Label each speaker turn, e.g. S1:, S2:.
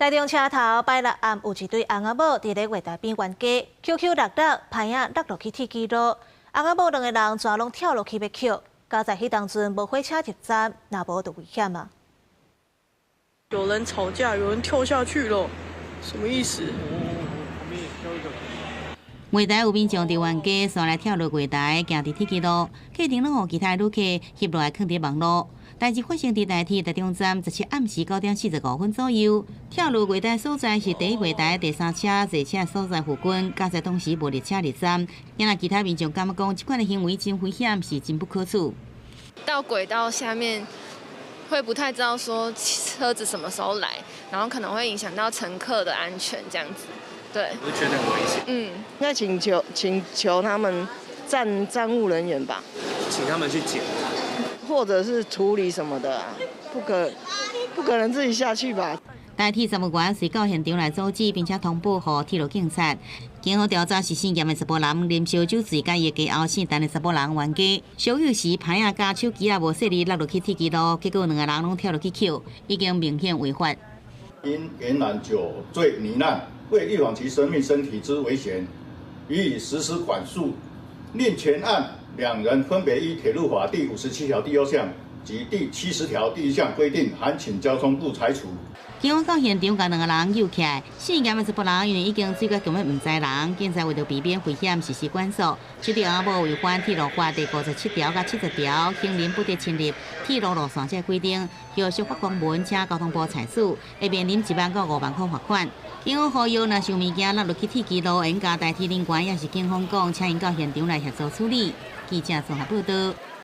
S1: 台中車頭拜六暗有一對翁仔某佇咧月台邊冤家，抾抾落落，棚仔落落去鐵支路，翁仔某兩个人全攏跳落去欲抾，佳哉彼當陣無火車入站，若無就危險啊！
S2: 有人吵架，有人跳下去了，什麼意思？
S3: 月台有民眾佇冤家，紲來跳落月台，行佇鐵支路，過程攏予其他旅客翕落來囥佇網路。代誌發生佇台鐵台中站17暗時9點45分左右，跳落月台所在是第一月台第三車坐車所在附近，佳哉當時無列車入站，因為其他民眾感覺講，這款的行為真危險，是真不可取。
S4: 到軌道下面會不太知道說車子什麼時候來，然後可能會影響到乘客的安全，這樣子。對，
S5: 我覺得很危險。
S4: 嗯，
S6: 應該請求他們站務人員吧，
S5: 請他們去撿，
S6: 或者是處理什麼的，不可能自己下去吧。
S3: 台鐵站務員隨到現場來阻止，並且通報予鐵路警察。警方調查是姓嚴的查埔人啉燒酒醉，佮伊的家後姓陳的查埔人冤家。相有時棚仔佮手機仔無細膩落落去鐵支路，結果兩个人攏跳落去抾，已經明顯違法。
S7: 因俨然酒醉罹難，為預防其生命身體之危險，予以實施管束。另全案兩人分別依鐵路法第57條第2項及第70條第1項規定，函請交通部裁處。
S3: 警方到現場共兩个人揪起來，姓嚴的查埔人因為已經醉到根本毋知人，警察為著避免危險實施管束。這對翁仔某違反鐵路法第57條佮70條，行人不得侵入鐵路路線這規定，後續發公文請交通部裁處，會面臨1萬到5萬塊罰款。警方呼籲，若是有物件落落去鐵支路，會共台鐵人員抑是警方講，請𪜶到現場來協助處理。記者綜合報道。